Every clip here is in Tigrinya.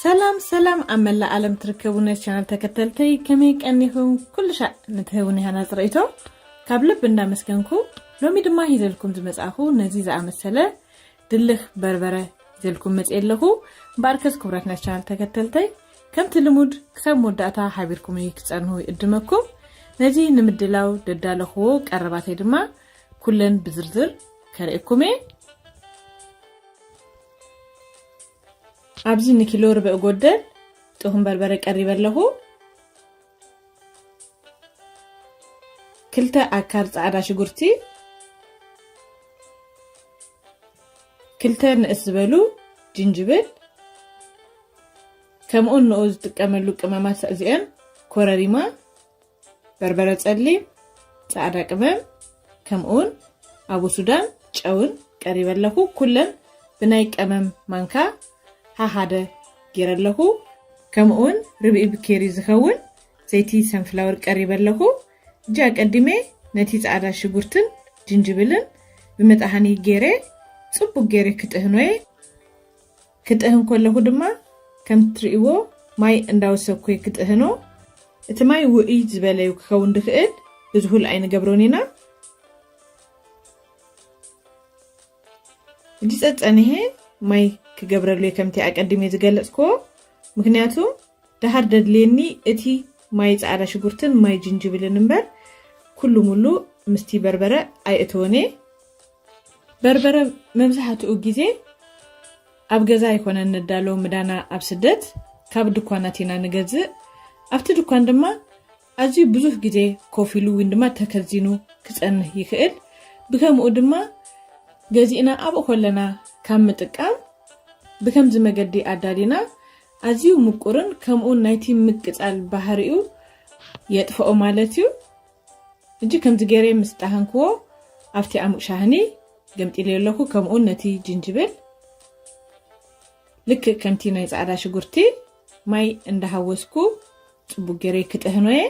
ሰላም ሰላም፣ ኣብ መላእ ዓለም ትርከቡ ናይ ቻናል ተከተልተይ ከመይ ቀኒኹም? ኩሉ ሻዕ ንትህቡኒ ሃናፂ ርእይቶ ካብ ልብ እንዳመስገንኩ፣ ሎሚ ድማ ሂዘልኩም ዝመጻኹ ነዚ ዝኣመሰለ ድልኽ በርበረ ሂዘልኩም መጽእ ኣለኹ። እምበኣርከስ ክቡራት ናይ ቻናል ተከተልተይ፣ ከምቲ ልሙድ ክሳብ መወዳእታ ሓቢርኩም ክትጸንሁ ይእድመኩም። ነዚ ንምድላው ደዳለኽዎ ቀረባተይ ድማ ኩለን ብዝርዝር ከርእየኩም እየ። ኣብዚ ንኪሎ ርብዒ ጎደል ጥኹም በርበረ ቀሪበ ኣለኹ። ክልተ ኣካል ጻዕዳ ሽጉርቲ፣ ክልተ ንእስ ዝበሉ ጅንጅብል፣ ከምኡውን ንኡ ዝጥቀመሉ ቅመማት እዚአን ኮረሪማ፣ በርበረ ጸሊም፣ ጻዕዳ ቅመም፣ ከምኡውን ኣቡ ሱዳን ጨውን ቀሪበ ኣለኹ። ኩለን ብናይ ቀመም ማንካ ሓሓደ ገይረ ኣለኹ። ከምኡውን ርብዒ ብኬሪ ዝኸውን ዘይቲ ሰንፍላወር ቀሪበ ኣለኹ። እጂ ኣቀዲመ ነቲ ጻዕዳ ሽጉርትን ጅንጅብልን ብመጣሃኒ ገይረ ጽቡቅ ገይረ ክጥህኖየ። ክጥህን ከለኹ ድማ ከም ትርእይዎ ማይ እንዳወሰኩ ክጥህኖ። እቲ ማይ ውዑይ ዝበለ እዩ ክኸውን ድኽእል፣ ብዝሁል ኣይንገብሮን ኢና። እዚ ጸጸንሄ ማይ ክገብረሉ እየ ከምቲ ኣቀዲመ ዝገለጽክዎ። ምክንያቱ ደሃር ደድልየኒ እቲ ማይ ጻዕዳ ሽጉርትን ማይ ጅንጅብልን እምበር፣ ኩሉ ሙሉ ምስቲ በርበረ ኣይእትወን እየ። በርበረ መብዛሕትኡ ግዜ ኣብ ገዛ ኣይኮነን ንዳሎ፣ ምዳና ኣብ ስደት ካብ ድኳናት ኢና ንገዝእ። ኣብቲ ድኳን ድማ ኣዝዩ ብዙሕ ግዜ ኮፍ ኢሉ ወይ ድማ ተከዚኑ ክጸንህ ይኽእል። ብከምኡ ድማ ገዚእና ኣብኡ ከለና ካብ ምጥቃም ብከምዚ መገዲ ኣዳሊና ኣዝዩ ምቁርን ከምኡ ናይቲ ምቅጻል ባህሪኡ የጥፍኦ ማለት እዩ። እጂ ከምዚ ገይረ ምስ ጣሃንክዎ ኣብቲ ዓሙቕ ሻህኒ ገምጢለዮ ኣለኹ። ከምኡ ነቲ ጅንጅብል ልክእ ከምቲ ናይ ጻዕዳ ሽጉርቲ ማይ እንዳሃወስኩ ጽቡቅ ገይረ ክጥህኖ እየ።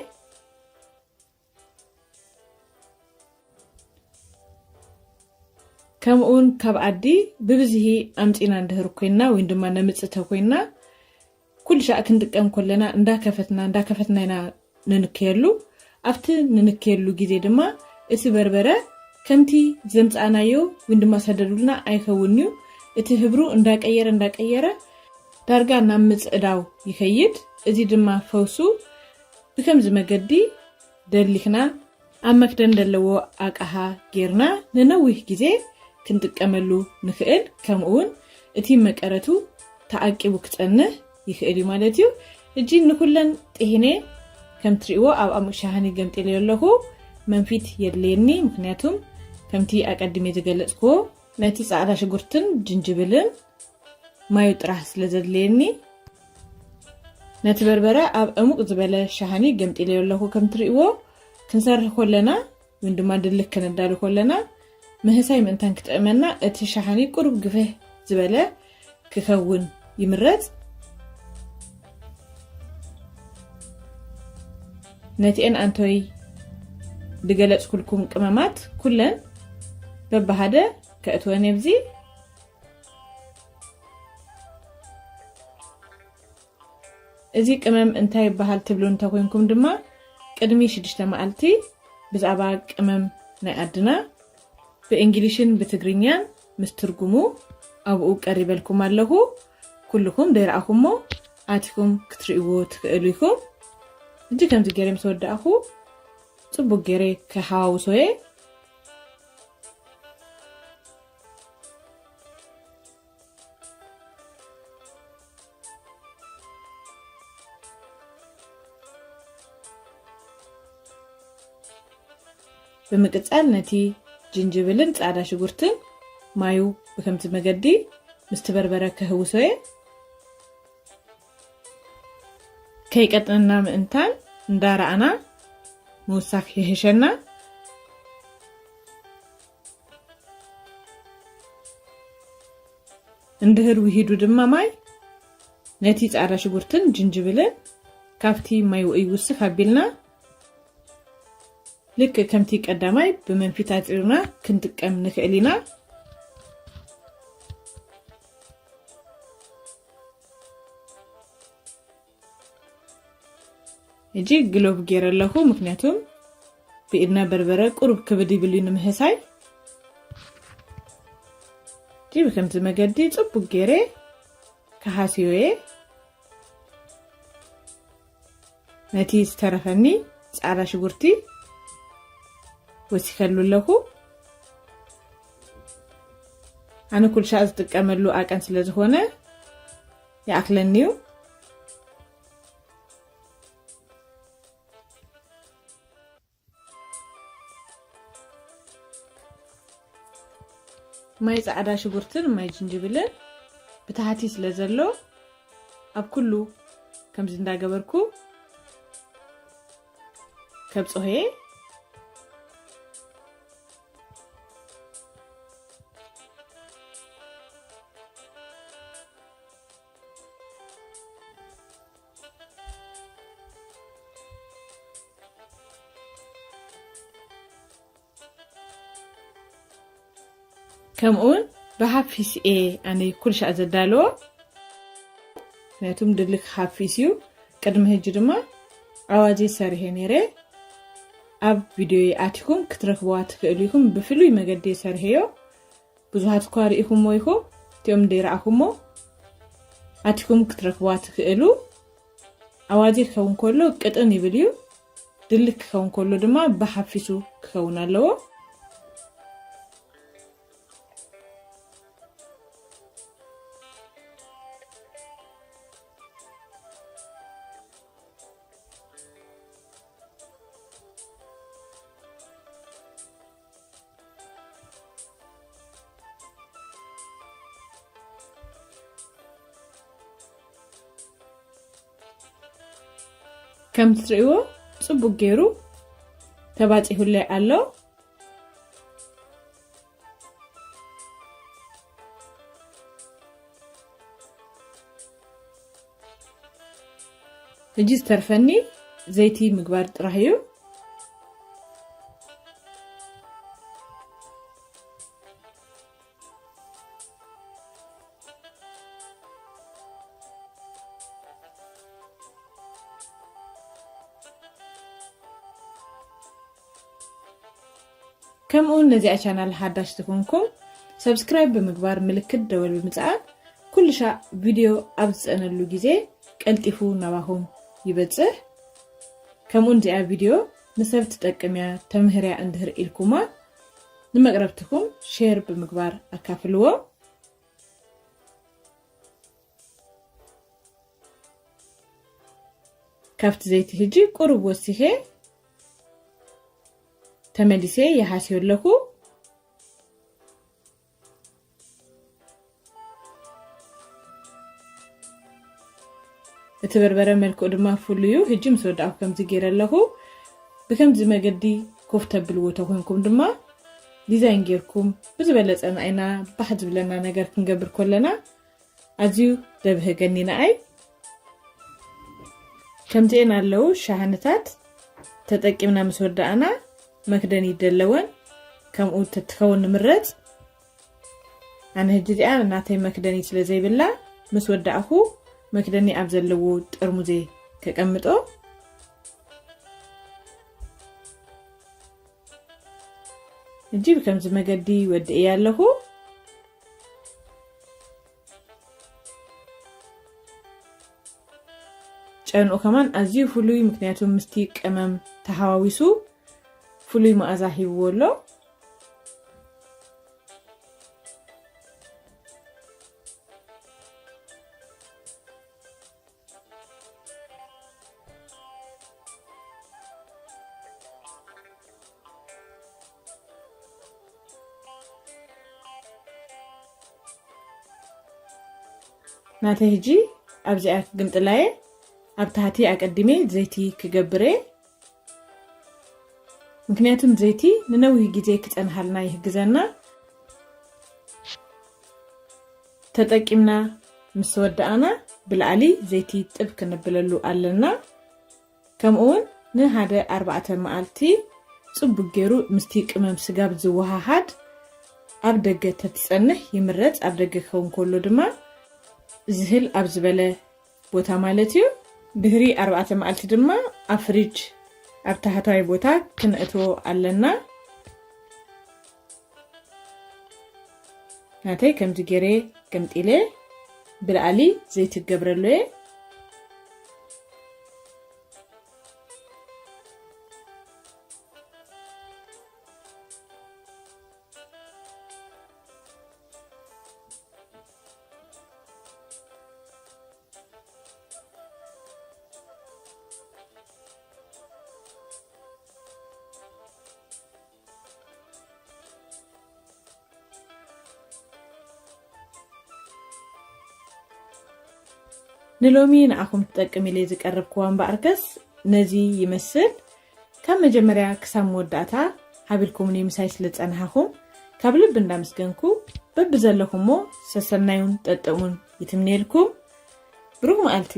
ከምኡውን ካብ ዓዲ ብብዝሂ ኣምጺና እንድህር ኮይንና ወይ ድማ ነምጽእ ተኮይንና ኩሉ ሻዕ ክንጥቀም ከለና እንዳከፈትና እንዳከፈትና ኢና ንንከየሉ። ኣብቲ ንንከየሉ ግዜ ድማ እቲ በርበረ ከምቲ ዘምጻእናዮ ወይ ድማ ሰደዱልና ኣይኸውን እዩ። እቲ ህብሩ እንዳቀየረ እንዳቀየረ ዳርጋ ናብ ምጽዕዳው ይኸይድ። እዚ ድማ ፈውሱ ብከምዚ መገዲ ደሊኽና ኣብ መክደን ዘለዎ ኣቃሃ ጌርና ንነዊህ ግዜ ክንጥቀመሉ ንኽእል። ከምኡውን እቲ መቀረቱ ተዓቂቡ ክጸንህ ይኽእል እዩ ማለት እዩ። እጂ ንኩለን ጥሂነ ከም ትርእይዎ ኣብ ዓሙቕ ሻሃኒ ገምጢለዮ ኣለኹ። መንፊት የድልየኒ፣ ምክንያቱም ከምቲ ኣቀድሜ ዝገለጽክዎ ነቲ ጻዕዳ ሽጉርትን ጅንጅብልን ማዩ ጥራሕ ስለ ዘድልየኒ ነቲ በርበረ ኣብ ዕሙቕ ዝበለ ሻሃኒ ገምጢለዮ ኣለኹ። ከም ትርእይዎ ክንሰርሕ ከለና ወይ ድማ ድልክ ከነዳሉ ከለና ምህሳይ ምእንታን ክጥዕመና እቲ ሻሃኒ ቁሩብ ግፍሕ ዝበለ ክኸውን ይምረጽ። ነቲኤን ኣንቶይ ድገለጽኩልኩም ቅመማት ኩለን በብሃደ ከእትወን ኣብዚ። እዚ ቅመም እንታይ ይበሃል ትብሉ እንተኮይንኩም ድማ ቅድሚ ሽዱሽተ መዓልቲ ብዛዕባ ቅመም ናይ ኣድና ብእንግሊሽን ብትግርኛን ምስ ትርጉሙ ኣብኡ ቀሪበልኩም ኣለኹ። ኩልኹም ደይረኣኹሞ ኣቲኹም ክትርእይዎ ትኽእሉ ኢኹም። እጂ ከምዚ ገይረ ምስ ወዳእኹ ጽቡቅ ገይረ ክሓዋውሶ እየ። ብምቅጻል ነቲ ጅንጅብልን ጻዕዳ ሽጉርትን ማዩ ብከምዚ መገዲ ምስቲ በርበረ ከህውሶ እየ። ከይቀጥነና ምእንታን እንዳረኣና ምውሳኽ ይህሸና። እንድህር ውሂዱ ድማ ማይ ነቲ ጻዕዳ ሽጉርትን ጅንጅብልን ካብቲ ማይ ውእይ ውስኽ ኣቢልና ልክእ ከምቲ ቀዳማይ ብመንፊት ኣጽሪርና ክንጥቀም ንኽእል ኢና። ሕጂ ግሎቭ ገይረ ኣለኹ፣ ምክንያቱም ብኢድና በርበረ ቁሩብ ክብድ ይብል እዩ ንምህሳይ። ሕጂ ብከምዚ መገዲ ጽቡቅ ገይረ ክሃስዮ እየ። ነቲ ዝተረፈኒ ጻዕዳ ሽጉርቲ ወሲኸሉ ኣለኹ። ኣነ ኩልሻዕ ዝጥቀመሉ ኣቀን ስለ ዝኾነ ይኣክለኒ እዩ። ማይ ጻዕዳ ሽጉርትን ማይ ጅንጅብልን ብታሕቲ ስለ ዘሎ ኣብ ኩሉ ከምዚ እንዳገበርኩ ከብጽሆ እየ። ከምኡውን ብሃፊስ እየ ኣነ ኩልሻዕ ዘዳለዎ። ምክንያቱም ድልክ ሃፊስ እዩ። ቅድሚ ሕጂ ድማ ኣዋዜ ሰሪሐ ነይረ። ኣብ ቪድዮ ኣቲኩም ክትረክብዋ ትኽእሉ ኢኹም። ብፍሉይ መገዲ ሰሪሐዮ። ብዙሃት እኳ ርኢኹሞ ኢኹም። እቲኦም ደይረኣኹሞ ኣቲኩም ክትረክብዋ ትኽእሉ። ኣዋዜ ክኸውን ከሎ ቅጥን ይብል እዩ። ድልክ ክኸውን ከሎ ድማ ብሓፊሱ ክኸውን ኣለዎ። ከም ትርእይዎ ጽቡቅ ገይሩ ተባጺሁለይ ኣሎ። ሕጂ ዝተርፈኒ ዘይቲ ምግባር ጥራሕ እዩ። ከምኡውን ነዚኣ ቻናል ሓዳሽ ዝኾንኩም ሰብስክራይብ ብምግባር ምልክት ደወል ብምጽዓን ኩሉ ሻዕ ቪድዮ ኣብ ዝጸነሉ ግዜ ቀልጢፉ ናባኹም ይበጽሕ። ከምኡውን እዚኣ ቪድዮ ንሰብ ትጠቅም እያ፣ ተምህር እያ እንድህር ኢልኩማ ንመቅረብትኩም ሼር ብምግባር ኣካፍልዎ። ካብቲ ዘይቲ ሕጂ ቁሩብ ወሲኸ ተመሊሰ ይሃስዮ ኣለኹ። እቲ በርበረ መልክዑ ድማ ፍሉይ እዩ። ሕጂ ምስ ወዳእኩ ከምዚ ገይረ ኣለኹ። ብከምዚ መገዲ ኮፍ ተብልዎ ተኾይንኩም ድማ ዲዛይን ጌርኩም ብዝበለጸ ንዓይና ባህ ዝብለና ነገር ክንገብር ከለና ኣዝዩ ደብህገኒ ንኣይ። ከምዚኤን ኣለዉ ሻሃነታት ተጠቂምና ምስ ወዳእና መክደኒ ደለወን ከምኡ ተትኸውን ንምረጽ። ኣነ ሕጂ እዚኣ ናተይ መክደኒ ስለ ዘይብላ ምስ ወዳእኹ መክደኒ ኣብ ዘለዎ ጠርሙዘይ ከቀምጦ። ሕጂ ብከምዚ መገዲ ወድእያ ኣለኹ። ጨንኡ ከማን ኣዝዩ ፍሉይ፣ ምክንያቱ ምስቲ ቀመም ተሓዋዊሱ ፍሉይ መኣዛ ሂብዎ ኣሎ። ናተይ ሕጂ ኣብዚኣ ክግምጥላየ ኣብ ታሕቲ ኣቀዲመ ዘይቲ ክገብረ። ምክንያቱም ዘይቲ ንነዊህ ግዜ ክጸንሃልና ይህግዘና። ተጠቂምና ምስ ወዳእና ብላዕሊ ዘይቲ ጥብ ክንብለሉ ኣለና። ከምኡውን ንሓደ ኣርባዕተ መዓልቲ ጽቡቅ ገይሩ ምስቲ ቅመም ስጋብ ዝወሃሃድ ኣብ ደገ ተትጸንሕ ይምረጽ። ኣብ ደገ ክኸውን ከሎ ድማ ዝህል ኣብ ዝበለ ቦታ ማለት እዩ። ድህሪ ኣርባዕተ መዓልቲ ድማ ኣብ ፍሪጅ ኣብ ታሕተዋይ ቦታ ክንእትዎ ኣለና። ናተይ ከምዚ ገይረ ገምጢለ ብላዕሊ ዘይትገብረሉ እየ። ንሎሚ ንዓኹም ትጠቅም ኢለ ዝቀረብክዋ እምበኣርከስ ነዚ ይመስል። ካብ መጀመርያ ክሳብ መወዳእታ ሓቢርኩምኒ ምሳይ ስለ ዝጸናሕኹም ካብ ልቢ እንዳመስገንኩ፣ በብዘለኹሞ ሰሰናዩን ጠጠሙን ይትምነየልኩም። ብሩኽ መዓልቲ።